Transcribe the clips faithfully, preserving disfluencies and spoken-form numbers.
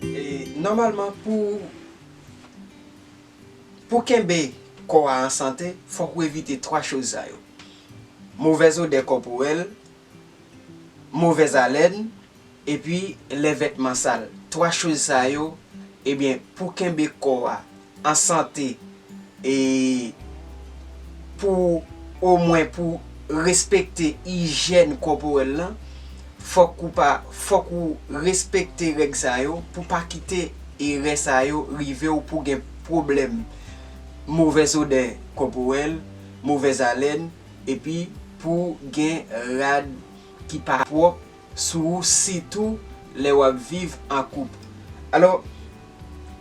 E, nòmalman, pou, pou kenbe kò a an sante, fòk ou evite twa choz sa yo. Movèz odè kòporèl, movèz alèn, epi lè vètman sal. Twa choz sa yo, ebyen, pou kenbe kò a an sante, e pou omwen pou respekte ijyèn kòporèl lan, fòk ou pa, fòk ou respekte règ sa yo pou pa kite erè sa yo rive w pou gen pwoblèm movèz odè kòporèl, movèz alèn, epi pou gen rad ki pa pwòp sou ou, sitou lè w ap viv an koup. Alò,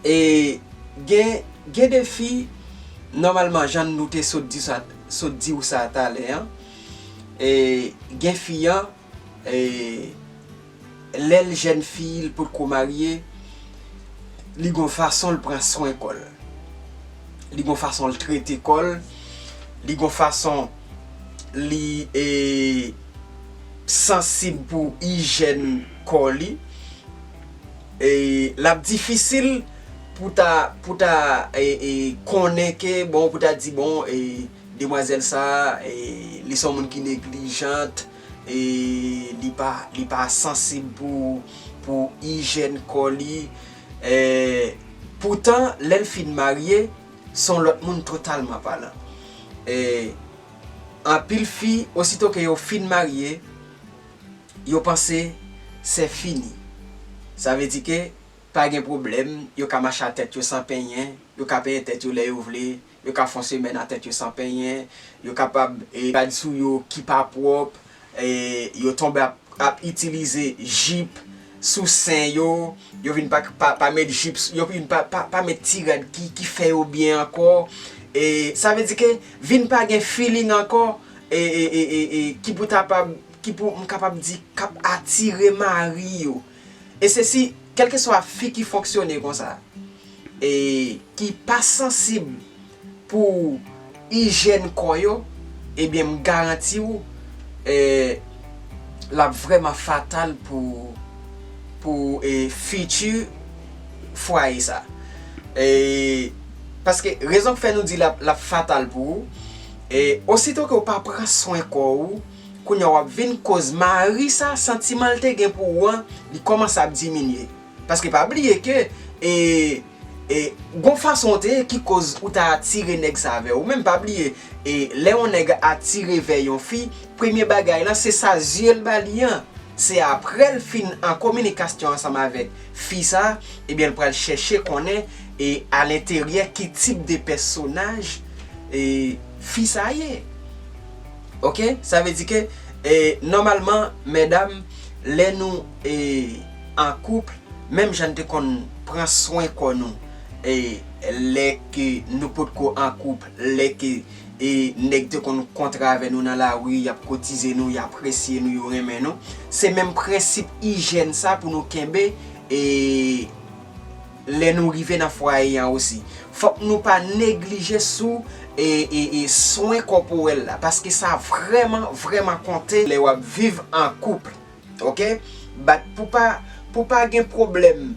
e, gen, gen de fi, nòmalman, jan nou te sot di sa, sot di w sa talè an, e, gen fi an, e, lè l jèn fi, l potko marye, li gon fason l pran swen kò l. Li gon fason l trete kò l. Li gon fason li, e, sansib pou ijyèn kò li. E, l ap difisil pou ta, pou ta, e, e, konnen ke, bon, pou ta di, bon, e, demwazèl sa, e, li se yon moun ki neglijant, e, li pa, li pa sansib pou, pou ijyèn kò li. E, poutan, lè l fin marye, se yon lòt moun totalman palan. E, anpil fi, osito ke yo fin marye, yo panse se fini. Sa vle di ke pa gen pwoblèm, yo ka mache a tèt yo san penyen, yo ka penyen tèt yo lè yo vle, yo ka fè yon semèn a tèt yo san penyen, yo kapab, e, rad sou yo ki pa pwòp, e, yo tonbe ap, ap itilize jip sou sen yo, yo vin pa, pa, pa met jip, yo vin pa, pa, pa met ti rad ki, ki fè yo byen ankò. E, sa vle di ke vin pa gen feeling ankò, e, e, e, e, e, ki pou ta pa, ki pou m kapab di k ap atire mari yo. E se si, kèlkeswa fi ki fonksyone konsa, e ki pa sansib pou ijyèn kò yo, ebyen, m garanti w, e, l ap vrèman fatal pou, pou, e, fiti fwaye sa. E, paske rezon k fè nou di l ap, l ap fatal pou ou, e, osito ke w pa pran swen kò ou, kounye a w ap vin koz mari sa, santiman l te gen pou ou an, li kòmanse ap diminye. Paske pa bliye ke, e, e, gon fason w te ye ki koz ou ta atire nèg sa vè ou. Menm pa bliye, e, lè yon nèg atire vè yon fi, premye bagay lan, se sa zye l ba li an. Se apre l fin an kominikasyon ansanm avèk fi sa, ebyen, l pral chèche konnen, e, alenteryè ki tip de pèsonaj, e, fi sa ye. Oke? Sa vle di ke, e, nòmalman, medam, lè nou, e, an koup, menm jan n te konn pran swen kò nou, e, lè ke nou potko an koup, lè ke, e, nèg te konn kontre avè nou nan lari, y ap kotize nou, y apresye nou, yo renmen nou, se menm prensip ijyèn sa pou nou kenbe, e, lè nou rive nan fwaye an osi. Fòk nou pa neglije sou, e, e, e, swen kòporèl la, paske sa vrèman, vrèman konte lè w ap viv an koup. Oke? Bat pou pa, pou pa gen pwoblèm,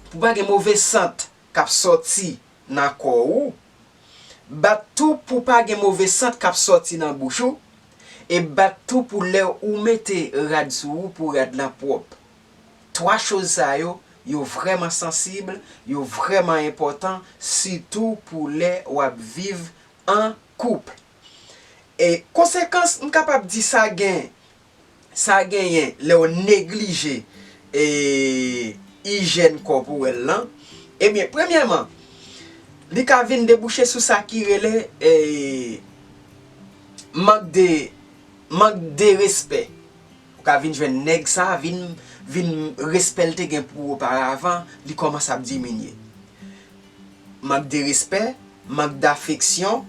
pou pa gen move sant k ap sòti nan kò ou. Bat tou pou pa gen move sant k ap sòti nan bouch ou. E bat tou pou lè ou mete rad sou ou, pou rad lan pwòp. Twa choz sa yo, yo vrèman sansib, yo vrèman enpòtan, sitou pou lè w ap viv an koup. E konsekans, m kapab di sa gen, sa genyen lè w neglije, e, ijyèn kòporèl lan. Ebyen, premyèman, li ka vin debouche sou sa ki rele, e, mank de, mank de respè. Ou ka vin jwenn nèg sa, vin, vin respè l te gen pou ou oparavan, li kòmanse ap diminye. Mank de respè, mank dafeksyon,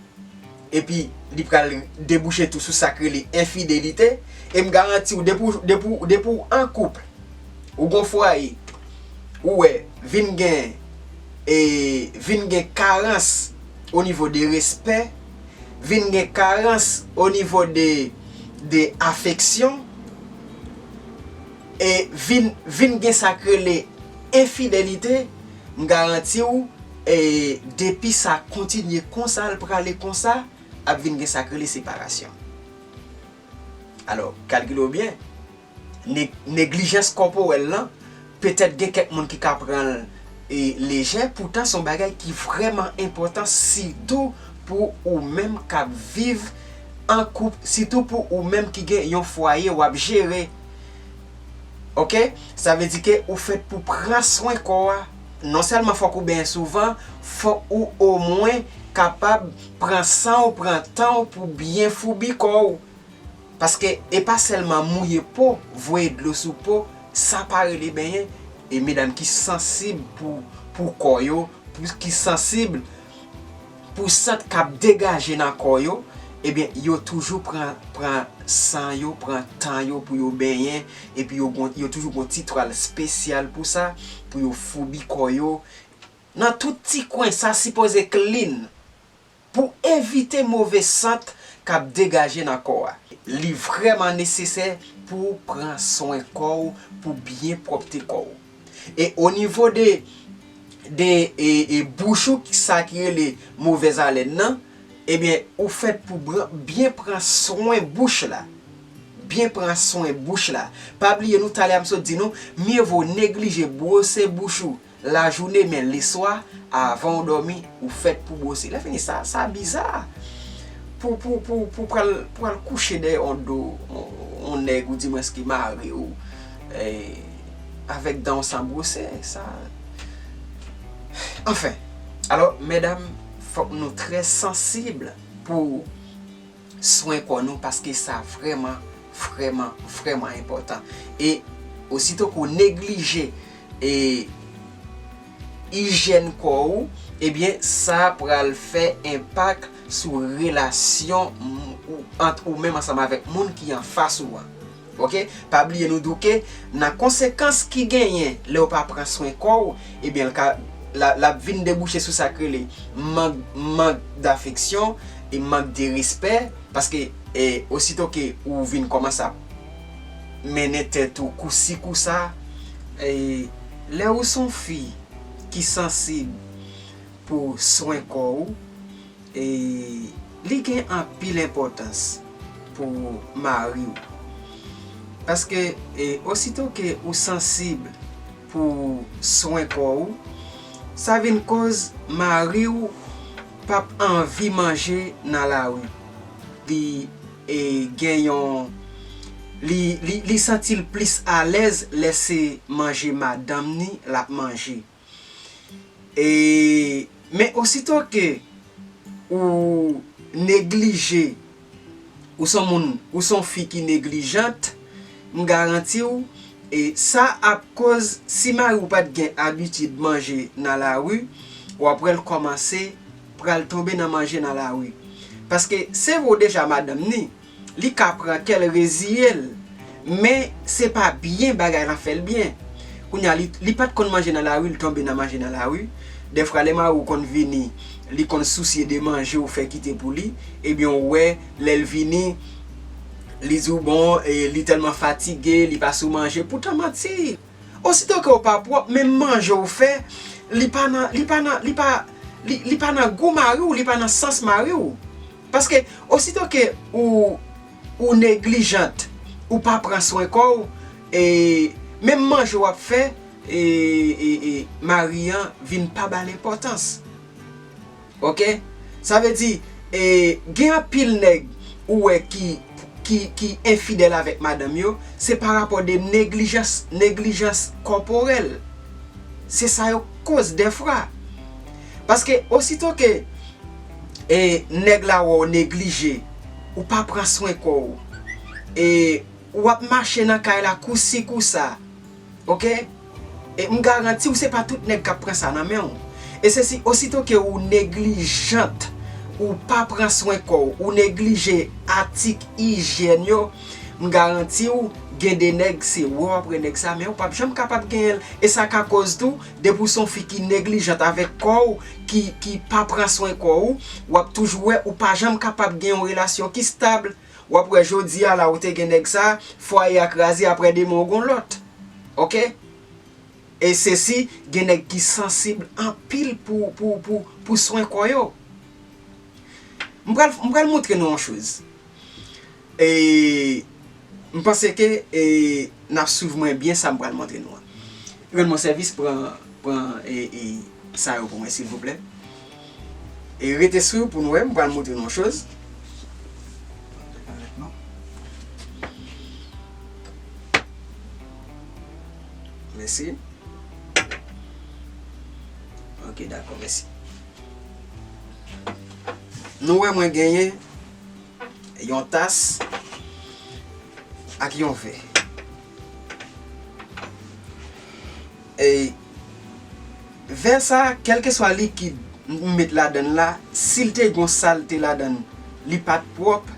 epi li pral debouche tou sou sa k rele enfidelite. E m garanti w, depi w, depi w, depi w an koup, ou gon fwaye, ou wè, vin gen, e, vin gen karans o nivo de respè, vin gen karans o nivo de, de afeksyon, vin, vin gen sa k rele enfidelite, m garanti w, e, depi sa kontinye konsa, l prale konsa, ap vin gen sa k rele separasyon. Alò, kalkile w byen, ne-, neglijans kòporèl lan, petèt gen kèk moun ki ka pran l, e, lejè, poutan se yon bagay ki vrèman enpòtan, sitou pou ou menm k ap viv an koup, sitou pou ou menm ki gen yon fwaye w ap jere. Oke? Sa vle di ke ou fèt pou pran swen kò a. Non sèlman fòk ou benyen souvan, fòk ou omwen kapab pran san w, pran tan w pou byen foubi kò w. Paske e pa sèlman mouye po, voye dlo sou po, sa pa rele benyen. E medam ki sansib pou, pou kò yo, pou, ki sansib pou sant k ap degaje nan kò yo, ebyen, yo toujou pran, pran san yo, pran tan yo pou yo benyen, epi yo gon, yo toujou gon ti twal espesyal pou sa, pou yo foubi kò yo. Nan tout ti kwen, sa sipoze clean. Pou evite move sant k ap degaje nan kò a, li vrèman nesesè pou w pran swen kò w, pou byen pwòpte kò w. E o nivo de, de, e, e bouch ou, sa ki rele movèz alèn nan, ebyen, ou fèt pou bran-, byen pran swen bouch la. Byen pran swen bouch la. Pa bliye, nou, talè a m sot di nou, mye vo neglije bwose bouch ou lajounen, men leswa, avan w dòmi, ou fèt pou bwose. Lè fini sa, sa biza. Pou, pou, pou, pou pral, pral kouche dèyè yon do, yon, yon nèg ou di mwens ki mari w, e, avèk dan w san bwose, sa. Anfen, alò, medam, fòk nou trè sansib pou swen kò nou, paske sa vrèman, vrèman, vrèman enpòtan. E osito ke w neglije, e, ijyèn kò ou, ebyen, sa pral fè enpak sou relasyon m-, ou, ant ou menm ansanm avèk moun ki anfas ou an. Oke? Pa bliye nou di w ke nan konsekans ki genyen lè w pa pran swen kò w, ebyen, l ka, l a, l ap vin debouche sou sa k rele mank, mank dafeksyon e mank de respè, paske, e, osito ke ou vin kòmanse ap mennen tèt ou kousi kousa, e, lè ou se yon fi ki sansib pou swen kò ou, e, li gen anpil enpòtans pou mari w. Paske, e, osito ke ou sansib pou swen kò ou, sa vin koz mari w p ap anvi manje nan lari. Li, e, gen yon, li, li, li santi l plis alèz lè se manje madanm ni l ap manje. E, men osito ke ou neglije, ou se yon moun, ou se yon fi ki neglijant, m garanti w, e sa ap koz, si mari w pa t gen abitid manje nan lari, w ap wè l kòmanse pral tonbe nan manje nan lari. Paske se vre w deja madanm ni, li ka pran kè l, reziye l. Men se pa byen bagay la fè l byen. Kounye a, li, li pa t konn manje nan lari, li tonbe nan manje nan lari. Dèfwa, lè mari w konn vini, li konn sousye de manje ou fè kite pou li. Ebyen, ou wè, lè l vini, li di w, bon, e, li tèlman fatige, li pa sou manje. Poutan manti. Osito ke w pa pwòp, menm manje w fè, li pa nan, li pa nan, li pa, li, li pa nan gou mari w, li pa nan sans mari w. Paske osito ke ou, ou neglijant, ou pa pran swen kò w, e menm manje w ap fè, e, e, e mari an vin pa ba l enpòtans. Oke? Sa vle di, e, gen anpil nèg ou wè ki, ki, ki enfidèl avèk madanm yo, se pa rapò de neglijans, neglijans kòporèl. Se sa yo koz dèfwa. Paske osito ke, e, nèg la wè w neglije, ou pa pran swen kò w, e, w ap mache nan kay la kousi kousa. Oke? E m garanti w, se pa tout nèg k ap pran sa nan men w. E se si, osito ke ou neglijant, ou pa pran swen kò w, ou neglije atik ijyèn yo, m garanti w, gen de nèg, se wè w ap wè nèg sa, men ou p ap janm kapab genyen l. E sa ka koz tou, depi w se yon fi ki neglijant avèk kò w, ki, ki pa pran swen kò w, w ap toujou wè ou pa janm kapab gen yon relasyon ki stab. W ap wè jodi a la ou te gen nèg sa, fwaye a kraze, aprè demen w gon lòt. Ok? E sesi, gen nèg ki sansib anpil pou, pou, pou, pou swen kò yo. M pral, m pral montre nou yon choz. E m panse ke e, n ap swiv mwen byen sa m pral montre nou an. Rann mwen sèvis, pran, pran e, e, sa yo pou mwen, silvouplè. E rete swiv pou nou wè, m pral montre nou yon choz. Mèsi. Ok, dakò, mèsi. Nou wè mwen genyen yon tas ak yon vè. E vè sa, kèlkeswa likid m met ladan l la, si l te gen yon salte ladan l, li pa t pwòp,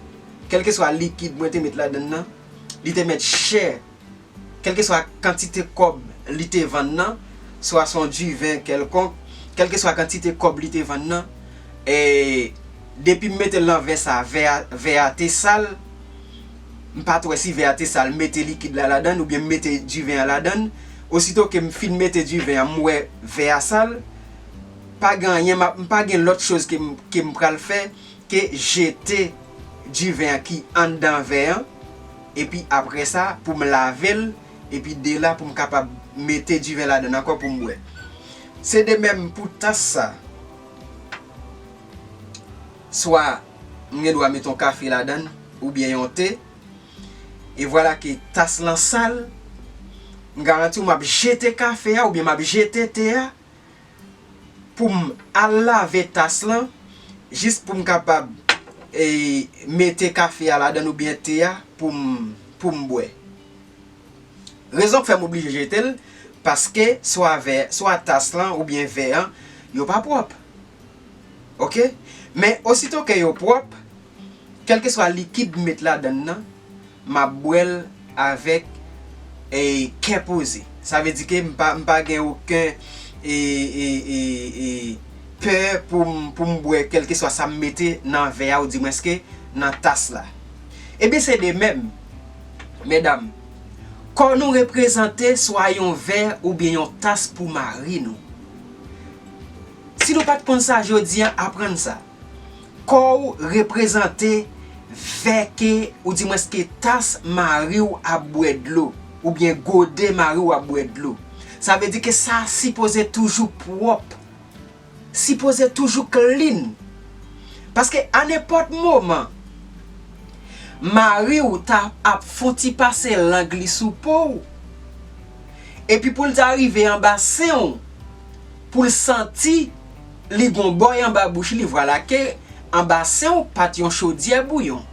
kèlkeswa likid mwen te met ladan l nan, li te mèt chè, kèlkeswa kantite kòb li te vann nan, swa se yon diven kèlkonk, kèlkeswa kantite kòb li te vann nan, e depi m mete l nan vè sa, vè a, vè a te sal, m pa t wè si vè a te sal, m mete likid la ladan l oubyen m mete diven an ladan l. Osito ke m fin mete diven an, m wè vè a sal, pa gen anyen, m ap, m pa gen lòt choz ke m, ke m pral fè ke jete diven an ki anndan vè an, epi apre sa, pou m lave l, epi de la pou m kapab mete diven ladan l ankò pou m bwè. Se de menm pou tas sa. Swa m gen dwa mete yon kafe ladan l, oubyen yon te. E vwala ke tas lan sal, m garanti w m ap jete kafe a, oubyen m ap jete te a, pou m al lave tas lan, jis pou m kapab, e, mete kafe a ladan l oubyen te a pou m, pou m bwè. Rezon k fè m oblije jete l, paske swa vè, swa tas lan oubyen vè an, yo pa pwòp. Ok? Men osito ke yo pwòp, kèlkeswa likid m met ladan l nan, m ap bwè l avèk, e, kè poze. Sa vle di ke m pa, m pa gen okenn, e, e, e, e, pè pou m, pou m bwè kèlkeswa sa m mete nan vè a, oudimwenske nan tas la. Ebyen, se de menm, medam, kò nou reprezante swa yon vè oubyen yon tas pou mari nou. Si nou pa t konn sa, jodi a, aprann sa. Kò w reprezante vè ke, oudimwenske tas mari w ap bwè dlo, oubyen gode mari w ap bwè dlo. Sa vle di ke sa sipoze toujou pwòp, sipoze toujou clean. Paske a nenpòt moman, mari w ta ap fon ti pase lang li sou po w. Epi pou l ta rive anba sen w, pou l santi li gon bòy anba bouch li, vwala ke anba sen w pa t yon chodyè bouyon.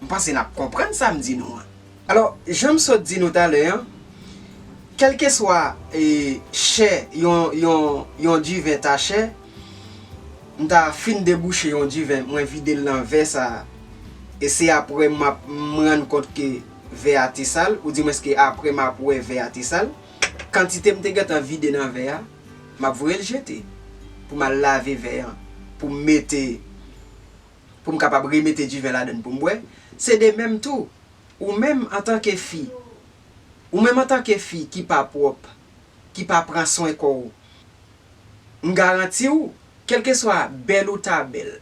M panse n ap konprann sa m di nou an. Alò, jan m sot di nou talè an, kèlkeswa, e, chè yon, yon, yon diven ta chè, m ta fin debouche yon diven, mwen vide l nan vè sa a, e se apre m ap, m rann kont ke vè a te sal, oudimwenske apre m ap wè vè a te sal, kantite m te gentan vide nan vè a, m ap voye l jete pou m al lave vè an, pou m mete, pou m kapab remete diven ladan l pou m bwè. Se de menm tou, ou menm antanke fi, ou menm antanke fi ki pa pwòp, ki pa pran swen kò w, m garanti w, kèlkeswa bèl ou ta bèl,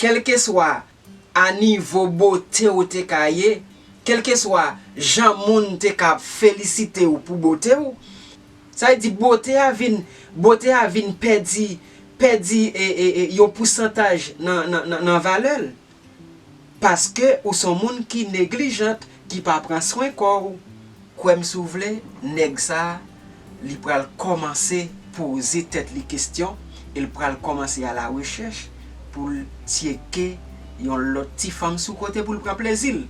kèlkeswa a nivo bote w te ka ye, kèlkeswa jan moun te ka ap felisite w pou bote w, sa vle di bote a vin, bote a vin pèdi, pèdi, e, e, e, yon pousantaj nan, nan, nan, nan valè l. Paske ou se yon moun ki neglijant, ki pa pran swen kò w. Kwè m si w vle, nèg sa a, li pral kòmanse poze tèt li kesyon e l pral kòmanse alarechèch pou l tcheke yon lòt ti fanm sou kote pou l pran plezi l.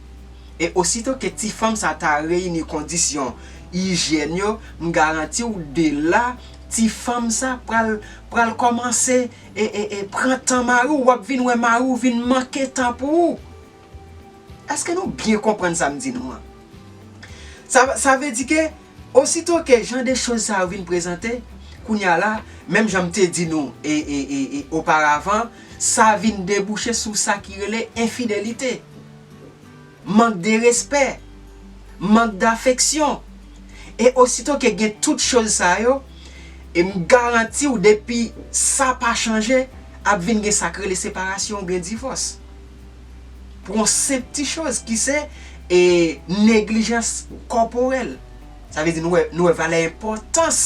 E osito ke ti fanm sa ta reyini kondisyon ijyèn yo, m garanti w de la, ti fanm sa pral, pral kòmanse e, e, e pran tan mari w, w ap vin wè mari w vin manke tan pou ou. Èske nou byen konprann sa m di nou an? Sa, sa vle di ke, osito ke jan de choz sa yo vin prezante, kounye a la, menm jan m te di nou e, e, e, e, oparavan, sa vin debouche sou sa ki rele enfidelite, mank de respè, mank dafeksyon. E osito ke gen tout choz sa yo, e m garanti w, depi sa pa chanje, ap vin gen sa k rele separasyon oubyen divòs. Pou yon senp ti choz ki se, e, neglijans kòporèl. Sa vle di nou wè, nou wè valè enpòtans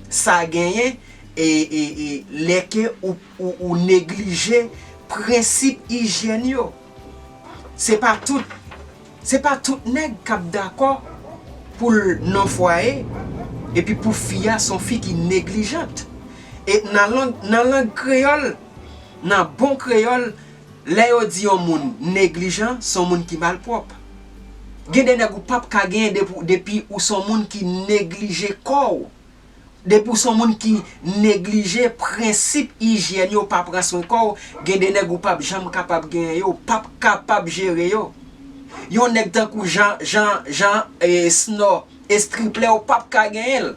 sa genyen, e, e, e, lè ke ou, ou, ou neglije prensip ijyèn yo. Se pa tout, se pa tout nèg k ap dakò pou l nan fwaye, epi pou fi a se yon fi ki neglijant. E nan lang, nan lang kreyòl, nan bon kreyòl, lè yo di yon moun neglijan, se yon moun ki malpwòp. Gen de nèg ou p ap ka genyen depi, depi ou se yon moun ki neglije kò w. Depi w se yon moun ki neglije prensip ijyèn yo, pa pran swen kò w, gen de nèg ou p ap janm kapab genyen yo, w p ap kapab jere yo. Yon nèg tankou Jan, Jan, Jan, e, Snò, estriplè, w p ap ka genyen l.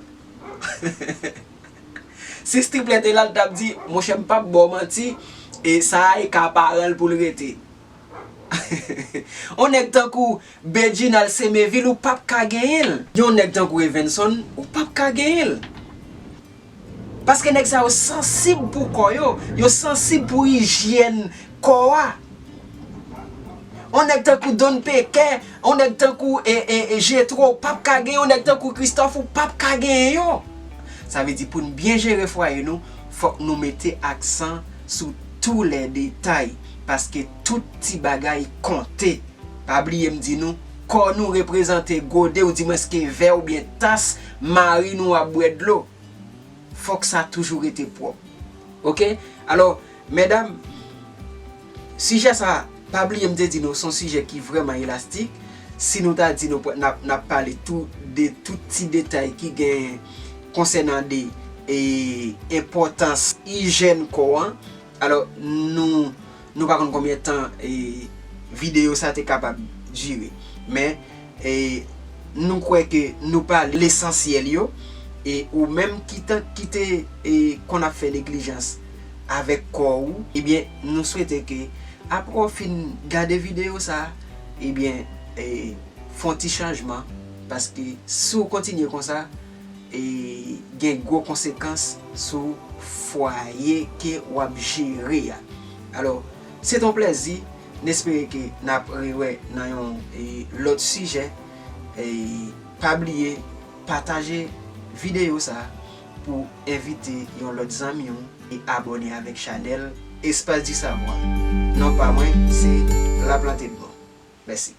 Si estriplè te la, l t ap di, monchè, m p ap ba w manti, e sa a e ka paran l pou l rete. Yon nèg tankou Bedjinal Semevil, ou p ap ka genyen l. Yon nèg tankou Evenson, ou p ap ka genyen l. Paske nèg sa yo sansib pou kò yo, yo sansib pou ijyèn kò a. Yon nèg tankou Don Pekè, yon nèg tankou, e, e, e, Jetro, ou p ap ka genyen, yon nèg tankou Christophe, ou p ap ka genyen yo. Sa vle di pou n byen jere fwaye nou, fòk nou mete aksan sou tou lè detay, paske tout ti bagay konte. Pa bliye m di nou, kò nou reprezante gode oudimwenske vè oubyen tas marin ou ap bwè dlo. Fòk sa toujou rete pwòp. Oke? Alò, medam, sijè sa, pa bliye m te di nou, se yon sijè ki vrèman elastik. Si nou ta di nou pwè-, n ap, n ap pale tou de tout ti detay ki gen konsènan de, e, enpòtans ijyèn kò an. Alò, nou, nou pa konn konbyen tan, e, videyo sa te kapab dire. Men, e, nou kwè ke nou pale lesansyèl yo, e ou menm ki te, ki te, e, konn ap fè neglijans avèk kò ou, ebyen, nou swete ke apre w fin gade videyo sa, ebyen, e, fè yon ti chanjman, paske si w kontinye konsa, e, gen gwo konsekans sou fwaye ke w ap jere a. Alò, se t on plèzi, n espere ke n ap rewè nan yon, e, lòt sijè. E, pa bliye pataje videyo sa pou envite yon lòt zanmi w e abòne avèk chanèl Espace du Savoir. Non pa mwen, se Laplante Dmon. Mèsi.